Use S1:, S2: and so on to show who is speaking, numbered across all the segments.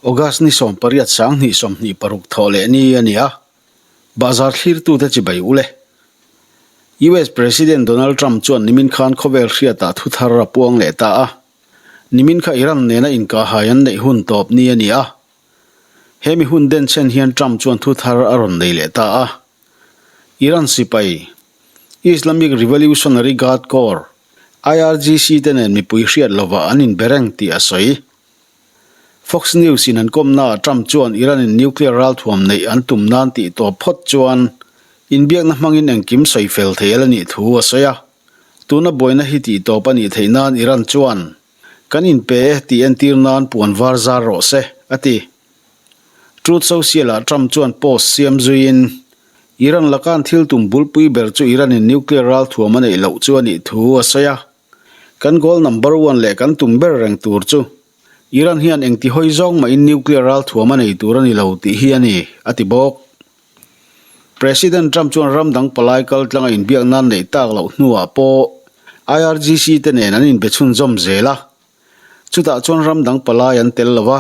S1: August ni 18 2026 thawh leh ni a ni a, bahzar thlirtute chibai u le. US President Donald Trump chuan nimin khan khawvel hriatah thu thar a puang leh ta a, nimin kha Iran nena inkahhai an neih hun tawp ni a ni a. He mi hun denchhen hian Trump chuan thu thar a rawn nei leh ta a. Iran sipai, Islamic Revolutionary Guard Corps, IRGC te nen mipui hriat lovah an inbe reng tih a sawi. Fox News in an kawmnaah Trump chuan Iran in nuclear ralthuam neih an tum nan tih tawp phawt chuan inbiakna hmangin engkim sawi fel thei a la nih thu a sawi a. Tuna buaina hi tih tawp a nih theih nan Iran chuan kan inpe e tih entir nan puan var zar rawh se, a ti. Truth Social ah Trump chuan post siam zuiin Iran laka an thil tum bulpui ber chu Iran in nuclear ralthuam a neih loh chu a nih thu a sawi a. Kan goal number one leh kan tum ber reng tur chu Iran hian engti hawi zawng mahin nuclear ralthuam a nei tur a ni lo tih hi a ni, a ti bawk. President Trump chuan ram dang palai kal tlanga inbiak nan neih tak loh hnuah pawh IRGC te nen an inbe chhunzawm zel a. Chutah chuan ram dang palai an tel lo va,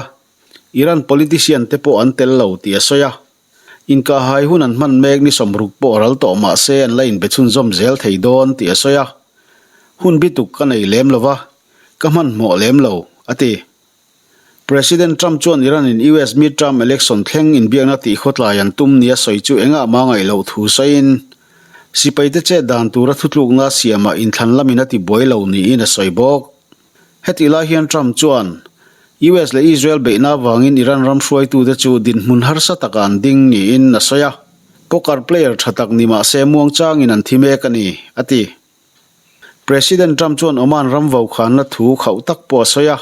S1: Iran politician te pawh an tel lo tih a sawi a. Inkahhai hun an hman mek ni 60 pawh ral tawh mah se an la inbe chhunzawm zel thei dawn tih a sawi a. Hun bituk ka nei lem lo va, ka hmanhmawh lem lo, a ti. President Trump chuan Iran in US midterm election thleng inbiakna tih khawtlai an tum nia sawi chu engah mah ngaih loh thu sawiin, sipaite chet dan tura thutlukna siamah inthlan lamin a tibuai lo niin a sawi bawk. Hetih lai hian Trump chuan US leh Israel beihna avangin Iran ram hruaitute chu dinhmun harsa takah an ding niin a sawi a, poker player tha tak ni mah se muangchangin an thi mek a ni, a ti. President Trump chuan Oman ram vokhanna thu khauh tak pawh a sawi a,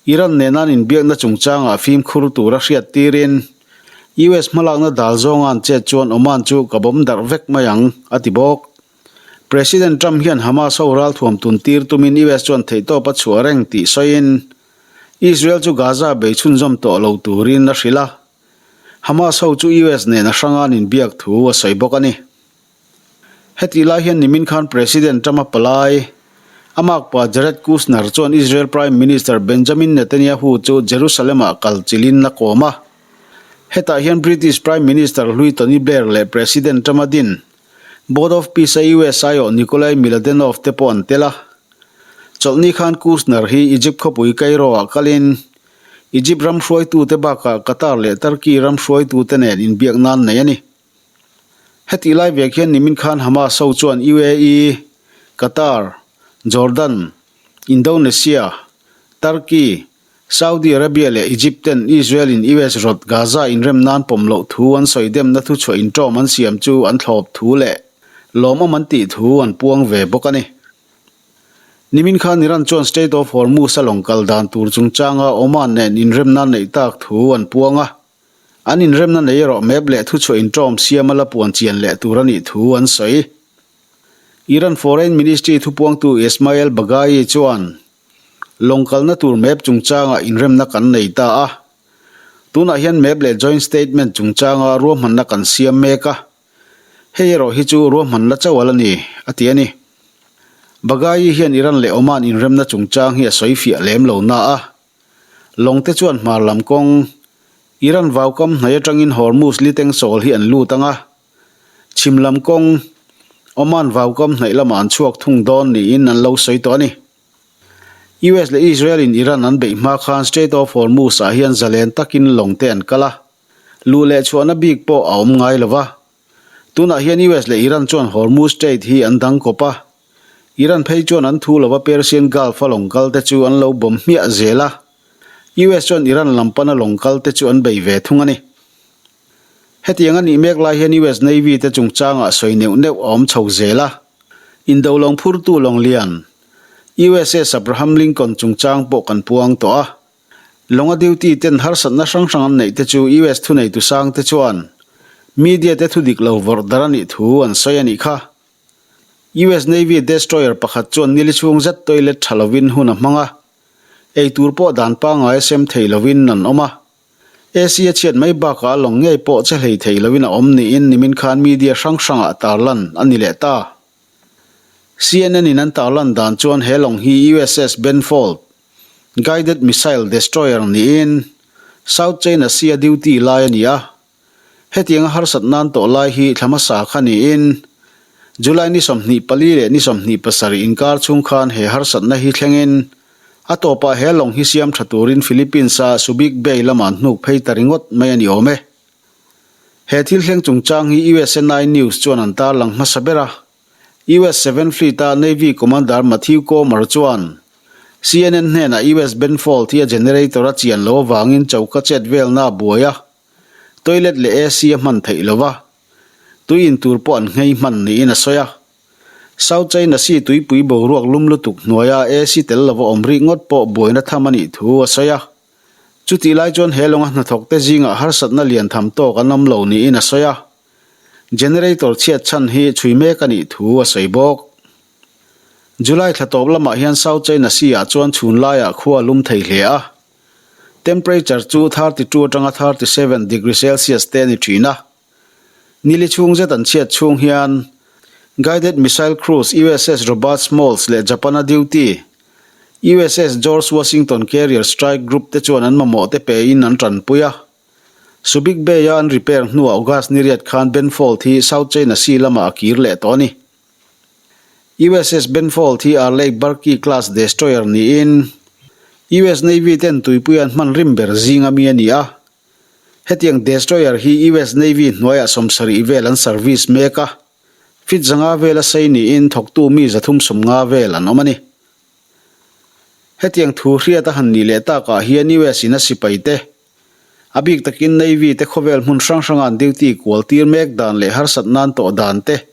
S1: Iran nena an inbiakna chungchangah fimkhur tura hriat tirin US hmalakna dal zawnga an chet chuan Oman chu ka bawm darh vek mai ang, a ti bawk. President Trump hian Hamas ho ralthuam tun tir tumin US chuan theihtawp a chhuah reng tih sawiin Israel chu Gaza bei chhunzawm tawh lo turin a hrilh a, Hamas ho chu US nen a hranga an inbiak thu a sawi bawk a ni. Hetih lai hian nimin khan President Trump a palai, a makpa Jared Kushner chuan Israel Prime Minister Benjamin Netanyahu chu Jerusalem-ah kal chilhin a kawm a. Hetah hian British Prime Minister hlui Tony Blair leh President Trump a din. Board of Peace a US aiawh Nikolay Mladenov te pawh an tel a. Chawlhni khan Kushner hi Egypt khawpui Cairo-ah kalin Egypt ram hruaitute bakah Qatar leh Turkey ram hruaitute nen inbiak nan nei a ni. Hetih lai vek hian nimin khan Hamas ho chuan UAE, Qatar, Jordan, Indonesia, Turkey, Saudi Arabia leh Egypt ten Israel in US rawt Gaza inrem nan pawm loh thu an sawi demna thuchhuah inṭawm an siam chu an thlawp thu leh lawmawm an tih thu an puang ve bawk a ni. Nimin khan Iran chuan Strait of Hormuz a lawng kal dan tur chungchanga Oman nen inremna neih tak thu an puang a, an inremna nei erawh map leh thuchhuah inṭawm siam a la puan chian leh tur a nih thu an sawi. Iran Foreign Ministry thupuangtu Esmaeil Baghaei chuan Lawng kalna tur map chungchangah inremna kan nei ta a. Tunah hian map leh joint statement chungchanga ruahmanna kan siam mek a. Hei erawh hi chu ruahmanna chauh a la ni, a ti a ni. Baghai hian Iran leh Oman inremna chungchang hi a sawi fiah lem lo na a. Lawngte chuan hmar lam kawng, Iran vaukam hnai atangin Hormuz litengsawl hi an lut ang a. Chhim lam kawng, Oman vaukam hnaih lamah an chhuak thung dawn niin an lo sawi tawh a ni. US leh Israel in Iran an beih hma khan Strait of Hormuz ah hian zalen takin lawng te an kal a, luh leh chhuahna bik pawh a awm ngai lo va. Tunah hian US leh Iran chuan Hormuz Strait hi an dang kawp a, Iran phei chuan an thu lova Persian Gulf a lawng kal te chu an lo bawm hmiah zel a, US chuan Iran lam pana lawng kal te chu an bei ve thung a ni. Hetiang a nih mek lai hian US Navy te chungchangah sawi neuh neuh a awm chho zel a. Indo lawng phurtu lawng lian, USS Abraham Lincoln chungchang pawh kan puang tawh a. Lawnga duty ten harsatna hrang hrang an neih te chu US thuneitu sang te chuan media te thudik lo vawrh dar a nih thu an sawi a nih kha. US Navy destroyer pakhat chuan nili chhung zet toilet tha lovin hun a hmang a, eitur pawh dan pangngai a sem thei lovin an awm a. AC a chhiat mai bakah a lawng ngei pawh che hlei thei loin a awm niin nimin khan media hrang hrangah tarlan a ni leh ta. CNN in an tarlan dan chuan he lawng hi USS Benfold guided missile destroyer niin South China Sea-a duty lai a ni a. Hetianga harsat nan tawh lai hi thla hmasa kha niin July ni 24 leh ni 27 inkar chhung khan he harsatna hi thlengin a tawpah he lawng hi siam tha turin Philippines-a Subic Bay lamah an hnuk phei ta ringawt mai a ni awm e. He thil thleng chungchang hi USNI News chuan an tarlang hmasa ber a. US Seventh Fleet-a Navy Commander Matthew Comer chuan CNN hnenah US Benfold hi a generator a chian loh avangin choka chet velna a buai a, toilet leh AC a hman theih lo va, tui in tur pawh an nghei hman niin a sawi a. South China Sea tuipui boruak lum lutuk hnuaia AC tel lova awm rih ngawt pawh buaina tham a nih thu a sawi a. Chutih lai chuan he lawnga hnathawkte zingah harsatna lian tham tawk an awm lo niin a sawi a. Generator chhiat chhan hi chhui mek a nih thu a sawi bawk. July thla tawp lamah hian South China Sea-ah chuan chhun laiah khua a lum thei hle a. Temperature chu 32 atanga 37 degree Celsius te a ni thin a. Nili chhung zet an chhiat chhung hian Guided missile cruise USS Robert Smalls leh Japan-a duty USS George Washington Carrier Strike Group te chuan an mamawh te pein an tanpui a. Subic Bay-a an repair hnuah August ni riat khan Benfold hi South China Sea lamah a kir leh tawh a ni. USS Benfold hi Arleigh Burke class destroyer niin US Navy ten tuipui an hman rim ber zinga mi a ni a. Hetiang destroyer hi US Navy hnuaiah 70 vel an service mek a, feet 500 vela sei niin thawktu mi 350 vel an awm a ni. Hetiang thu hriat a han nih leh takah hian US in a sipai te, a bik takin Navy te khawvel hmun hrang hranga an duty kual tir mek dan leh harsat nan tawh dan te,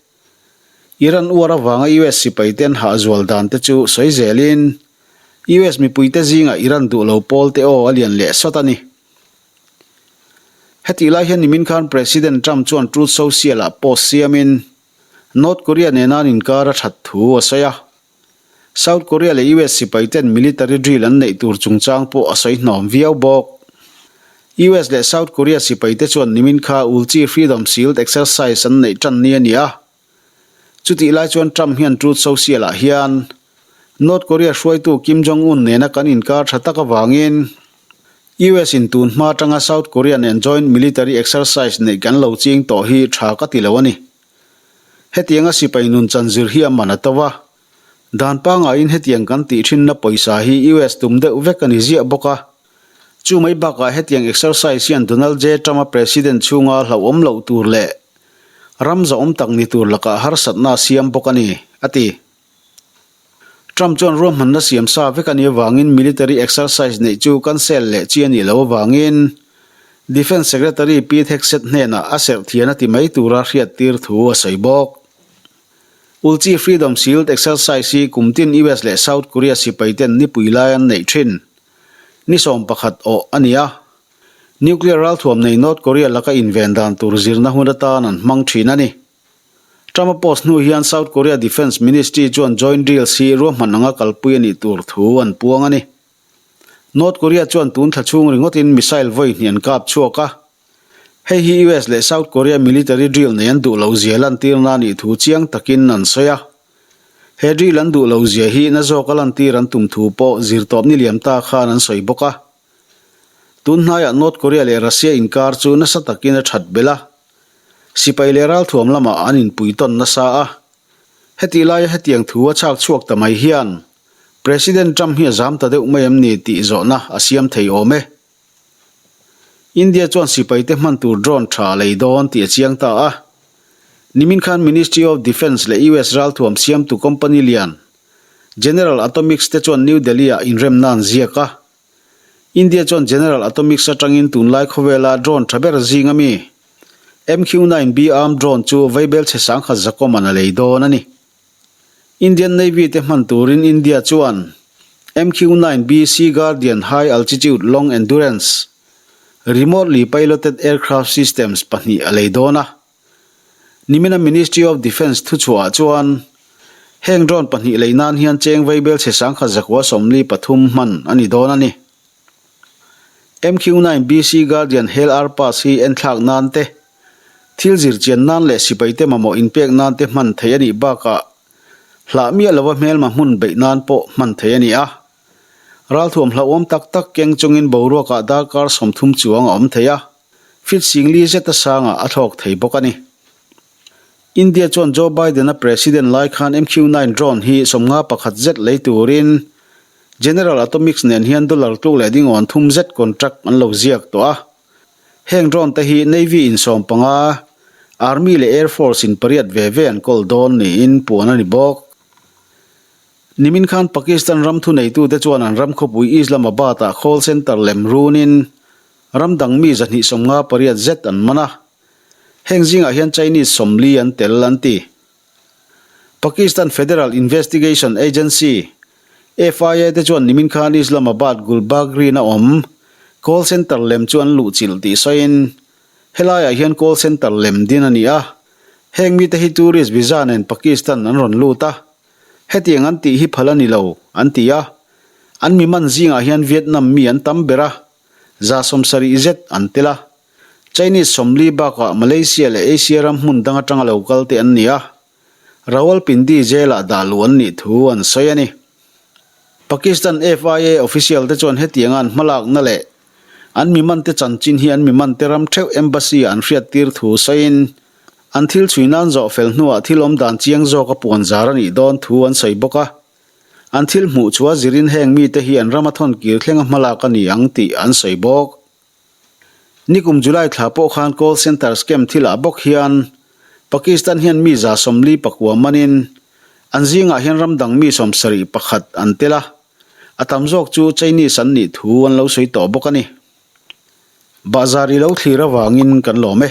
S1: Iran uar avanga US sipai te an hahzual dan te chu sawi zelin US mipuite zingah Iran duh lo pawl te aw a lian leh sawt a ni. Hetih lai hian nimin khan President Trump chuan Truth Social-ah post siamin North Korea nena an inkar a that thu a sawi a. South Korea leh US sipai ten military drill an neih tur chungchang pawh a sawi hnawm viau bawk. US leh South Korea sipai te chuan nimin kha Ulchi Freedom Shield exercise an neih tan ni a ni a. Chutih lai chuan Trump hian Truth Social-ah hian North Korea hruaitu Kim Jong-un nena kan inkar tha tak avangin US in tun hma atanga South Korea nen joint military exercise neih kan lo ching tawh hi tha ka ti lo a ni. Hetianga sipai nun chan zir hi a man a to a, dan pangaiin hetiang kan tih thinna pawisa hi US tum deuh vek a ni ziah bawk a. Chu mai bakah hetiang exercise hian Donald J. Trump-a president chhunga hlauhawm loh tur leh ram zahawm tak ni tur lakah harsatna a siam bawk a ni, a ti. Trump chuan ruahmanna siam sa vek a nih avangin military exercise neih chu cancel leh chi a nih loh avangin Defence Secretary Pete Hegseth hnenah a serh thian a ti mai tura hriattir thu a sawi bawk. Ulchi Freedom Shield exercise hi kum tin US leh South Korea sipai ten nipui lai an neih thin ni 11 awh a ni a. Nuclear ralthuam nei North Korea laka inven dan tur zirna hun atan an hmang thin a ni. Trump a post hnu hian South Korea Defence Ministry chuan joint drills hi ruahman anga kalpui a nih tur thu an puang a ni. North Korea chuan tun thla chhung ringawtin missile vawi hnih an kap chhuak a. Hei hi US leh South Korea military drill nei an duh loh zia lantirna a nih thu chiang takin an sawi a. He drill an duh loh zia hi na zawka lantir an tum thu pawh zirtawp ni liam ta khan an sawi bawk a. Tun hnaiah North Korea leh Russia inkar chu nasa takin a that belh a. Sipai leh ralthuam lamah an inpui tawn nasa a. Hetih laia hetiang thu a chhak chhuak ta mai hian President Trump hi a zam ta deuh mai em ni tih zawhna a siam thei awm e. India chuan sipaite hman tur drone tha a lei dawn tih a chiang ta a. Nimin khan Ministry of Defence leh US ralthuam siamtu company lian General Atomics te chuan New Delhi-ah inremna an ziak a. India chuan General Atomics atangin tunlai khawvela drone tha ber zing ami MQ-9B armed drone chu vaibel chhe sangkhat zakawm an a lei dawn a ni. Indian Navy te hman turin India chuan MQ-9B Sea Guardian High Altitude Long Endurance Remotely Piloted Aircraft Systems pahnih a lei dawn a. Nimina Ministry of Defence thuchhuahah chuan heng drone pahnih lei nan hian cheng vaibel chhe 1143 hman a ni dawn a ni. MQ-9B Sea Guardian Hel Arpas hi enthlak nan te, thil zirchian nan leh sipaite mamawh inpek nan te hman theih a nih bakah hlah miah lova hmelma hmun beih nan pawh hman theih a ni a. Ralthuam hlauhawm tak tak keng chungin boruakah darkar 30 chuang a awm thei a, feet 40 zeta sangah a thlawk thei bawk a ni. India chuan Joe Biden-a president lai khan MQ-9 drone hi 51 zet lei turin General Atomics nen hian dollar tluk leh dingawn thum zet contract an lo ziak tawh a. Heng drone te hi Navy in 15, Army leh Air Force in pariat ve ve an kawl dawn niin puan a ni bawk. Nimin khan Pakistan ram thuneitute chuan an ram khawpui Islamabad-ah call centre lem runin ram dang mi 258 zet an man a. Heng zingah hian Chinese 40 an tel an ti. Pakistan Federal Investigation Agency, FIA, te chuan nimin khan Islamabad Gulbarg Green-a awm call centre lem chu an luhchilh tih sawiin helaiah hian call centre lem din a ni a. Heng mite hi tourist visa nen Pakistan an rawn lut a, hetiang an tih hi phal a ni lo, an ti a. An mi man zingah hian Vietnam mi an tam ber a, 70 zet an tel a. Chinese 40 bakah Malaysia leh Asia ram hmun dang atanga lo kal te an ni a, Rawalpindi jail-ah dah luh an nih thu an sawi a ni. Pakistan FIA official te chuan hetianga an hmalakna leh an mi mante chanchin hi an mi mante ram theuh embassy-ah an hriattir thu sawiin an thil chhui nan zawh fel hnuah thil awm dan chiang zawka puan zar a nih dawn thu an sawi bawk a. An thil hmuh chua zirin heng mite hi an rama thawn kir thlenga hmalak a ni ang tih an sawi bawk. Nikum July thla pawh khan call centre scam thilah bawk hian Pakistan hian mi 49 manin an zingah hian ram dang mi 71 an tel a, a tam zawk chu Chinese an nih thu an lo sawi tawh bawk a ni. Bahzar i lo thlir avangin kan lawm e.